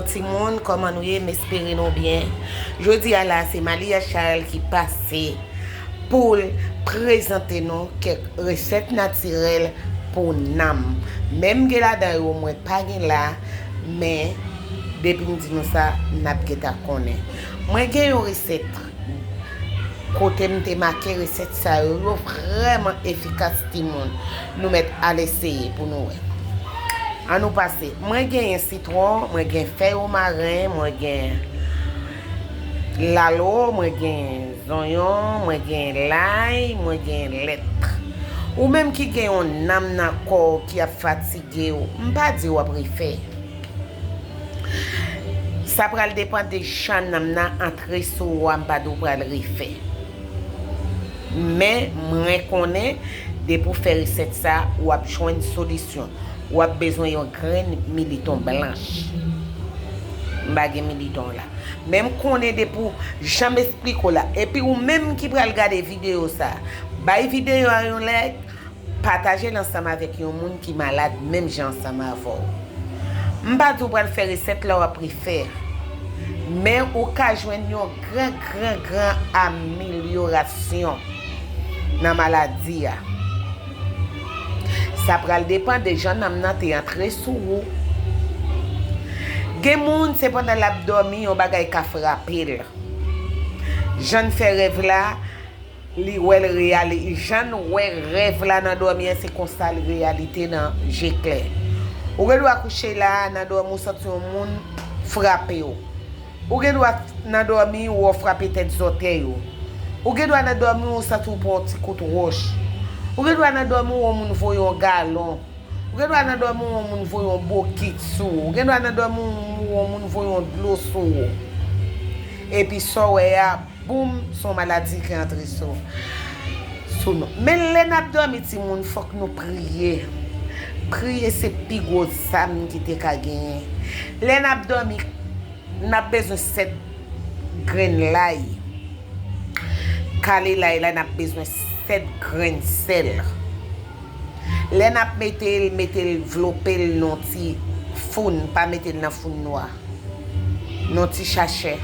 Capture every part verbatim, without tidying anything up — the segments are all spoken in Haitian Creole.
Timoun, kòman nou ye? M espere nou byen. Jodi a la, se Malia Charles ki pase pou l prezante nou kèk resèt natirèl pou nanm. Menm gen ladan yo mwen pa gen la, men depi m di nou sa, n ap gentan konnen. Mwen gen yon resèt kote m te make resèt sa yo, yo vrèman efikas timoun. Nou mèt al eseye pou nou wè. An nou pase. Mwen genyen sitwon, mwen gen fèy womaren, mwen gen lalo, mwen gen zonyon, mwen gen lay, mwen gen lèt. Ou menm ki gen yon nanm nan kò w ki ap fatige w, m pa di w ap refè. Sa pral depann de jan nanm nan antre sou ou a, m pa di w pral refè. Men mwen konnen depi w fè resèt sa, w ap jwenn solisyon. W ap bezwen yon grenn militon blanch. M pa gen militon la. Men m konnen depi w, jan m esplike w la. Epi ou menm ki pral gade videyo sa, bay videyo a yon like, pataje l ansanm avèk yon moun ki malad menm jan ansanm avè w. M pa di w pral fè resèt la w ap refè, men ou ka jwenn yon gran, gran, gran amelyorasyon nan maladi a. Sa pral depann de jan nanm nan te antre sou ou. Gen moun, se pandan l ap dòmi, yon bagay ka frape l. Jan n fè rèv la, li wè l reyali-, jan n wè rèv la nan dòmi an, se konsa l reyalite nan je klè. Ou gen dwa kouche la, nan dòmi w santi yon moun frape w. Ou gen dwa nan dòmi w wè w frape tèt zòtèy ou. Ou gen dwa nan dòmi w santi w pran yon ti kout wòch. Ou gen dwa nan dòmi w wè yon moun voye yon galon. Ou gen dwa nan dòmi w wè yon moun voye yon bokit sou ou. Ou gen dwa nan dòmi w wè yon moun voye yon dlo sou ou. Epi sa w wè a, boum, se yon maladi ki antre sou, sou nou. Men lè n ap dòmi, timoun, fòk nou priye. Priye se pi gwo zam ki te ka genyen. Lè n ap dòmi, n ap bezwen sèt grenn lay. Kale lay la, n ap bezwen sèt grenn sèl. Lè n ap mete l, mete l, vlope l nan ti foun, pa mete l nan foun nwa. Nan ti sachè.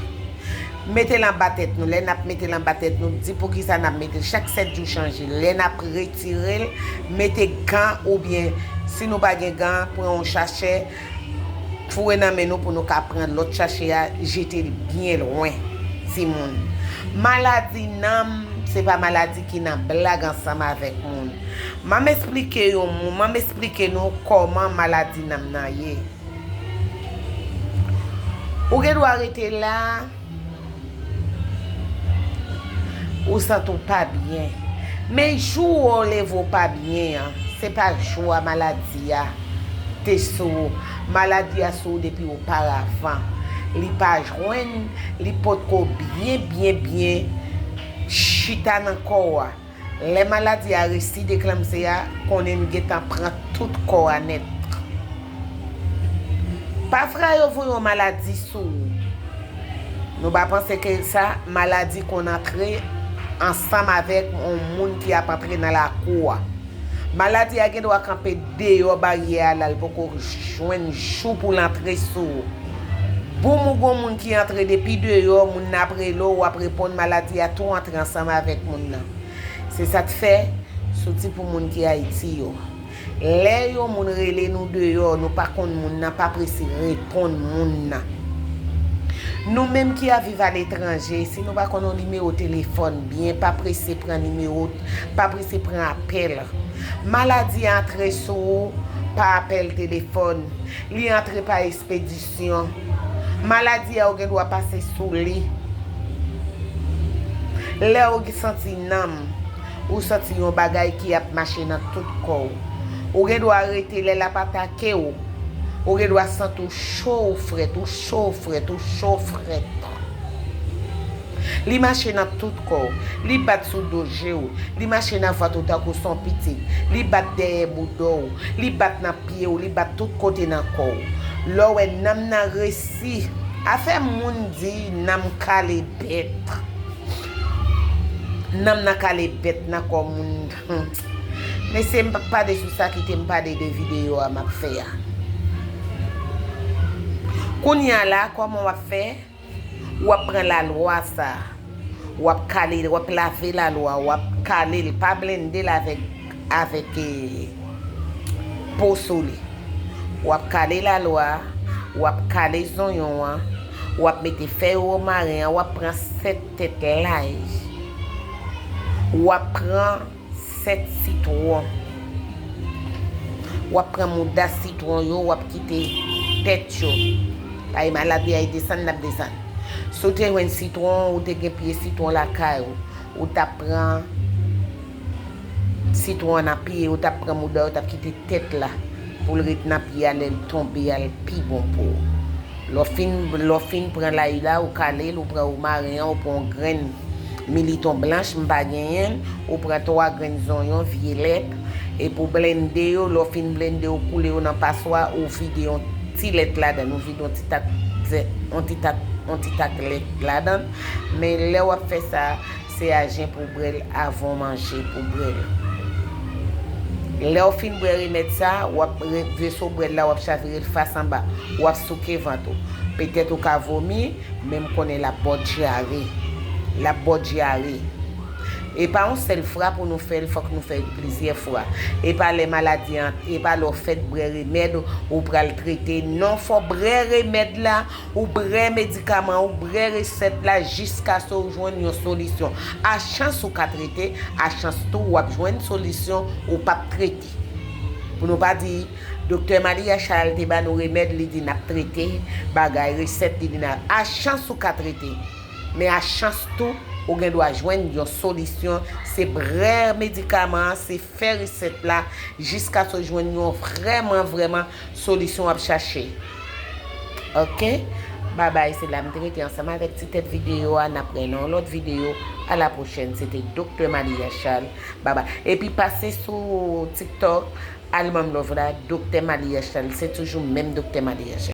Mete l anba tèt nou. Lè n ap mete l anba tèt nou, di poukisa n ap mete l. Chak sèt jou chanje. Lè n ap retire l, mete gan oubyen si nou pa gen gan, pran yon sachè, foure nan men nou pou nou ka pran lòt sachè a, jete l byen lwen, timoun. Maladi nanm, se pa maladi ki nan blag ansanm avèk moun. M ap esplike yon moun, m ap esplike nou kòman maladi nanm nan ye. Ou gen dwa rete la, ou santi w pa byen. Men jou w leve w pa byen an, se pa jou a maladi a te sou ou. Maladi a sou ou depi oparavan. Li pa jwenn, li potko byen, byen, byen chita nan kò w a. Lè maladi a resi deklanse a, konnen l gentan pran tout kò a nèt. Pafwa yo voye yon maladi sou ou. Nou pa panse ke sa, maladi konn antre ansanm avèk yon moun ki ap antre nan lakou a. Maladi a gen dwa kanpe deyò baryè a la, l poko jwenn jou pou l antre sou ou. Boum, ou gon moun ki antre depi deyò, moun nan ap rele w, w ap reponn, maladi a tou antre ansanm avèk moun nan. Se sa k fè, soti pou moun ki Ayiti yo. Lè yon moun rele nou deyò, nou pa konn moun nan, pa prese reponn moun nan. Nou menm ki ap viv aletranje, si nou pa konn yon nimewo telefòn byen, pa prese pran nimewo, pa prese pran apèl. Maladi a antre sou ou pa apèl telefòn. Li antre pa ekspedisyon. Maladi a ou gen dwa pase sou li. Lè ou santi nanm, ou santi yon bagay ki ap mache nan tout kò w. Ou gen dwa rete lè l ap atake w. Ou gen dwa santi w cho, ou frèt, ou cho, ou frèt, ou cho, ou frèt. Li mache nan tout kò w. Li bat sou do je w. Li mache nan vant ou tankou se yon pitit. Li bat dèyè bouda w. Li bat nan pye w. Li bat tout kote nan kò w. Lè w wè nanm nan resi. Afè moun di nanm kale bèt. Nanm nan kale bèt nan kò moun. Mesye, m p ap pale sou sa, kite m pale de videyo a m ap fè a. Kounye a la, kòman w ap fè? W ap pran lalwa sa, w ap kale, w ap lave lalwa, w ap kale l, pa blende l avèk, avèk eh, po sole. W ap kale lalwa, w ap kale zonyon an, w ap mete fèy womaren an, w ap pran sèt tèt lay, w ap pran sèt sitwon. W ap pran mouda sitwon yo, w ap kite tèt yo. Paske maladi a, e desann l ap desann. Si w te jwenn sitwon, ou te gen pye sitwon lakay ou, ou t ap pran sitwon an nan pye, ou t ap pran mouda, ou t ap kite tèt la pou l ret nan pye a, lè l tonbe a, l pi bon pou ou. Lè w fin, lè w fin pran lay la, ou kale l, ou pran womaren an, ou pran yon grenn militon blanch, m pa genyen l, ou pran twa grenn zonyon vyelèt, epi w blende yo, lè w fin blende yo, koule yo nan paswa, ou vide yon ti lèt ladann, ou vide yon ti tak, yon ti tak, yon ti tak lèt ladann. Men lè w ap fè sa, se ajen pou w bwè l avan w manje pou w bwè l. Lè w fin bwè remèd sa, w ap re-, veso bwè l la, w ap chavire l fas anba, w ap souke vant ou. Petèt ou ka vomi, men m konnen l ap ba w dyare. L ap ba w dyare. E pa yon sèl fwa pou nou fè l, fòk nou fè l plizyè fwa. E pa lè maladi an, e pa lè w fèk bwè remèd ou pral trete. Non, fò w bwè remèd la, ou bwè medikaman, ou bwè resèt la jiskaske w jwenn yon solisyon. A chans ou ka trete, a chans tou w ap jwenn solisyon, ou p ap trete. Pou nou pa di, Doktè Malia Charles te ba nou remèd, li di n ap trete, bagay, resèt, li di n ap, a chans ou ka trete. Men a chans tou, ou gen dwa jwenn yon solisyon. Se bwè medikaman an, se fè resèt la, jiskaske w jwenn yon vrèman, vrèman solisyon w ap chache. Ok? Babay, se la m te rete ansanm avèk ti tèt videyo a. N ap wè nan yon lòt videyo. A la pwochèn. Se te Doktè Malia Charles. Babay. Epi pase sou TikTok, al ban m love la, Doktè Malia Charles. Se toujou menm Doktè Malia Charles.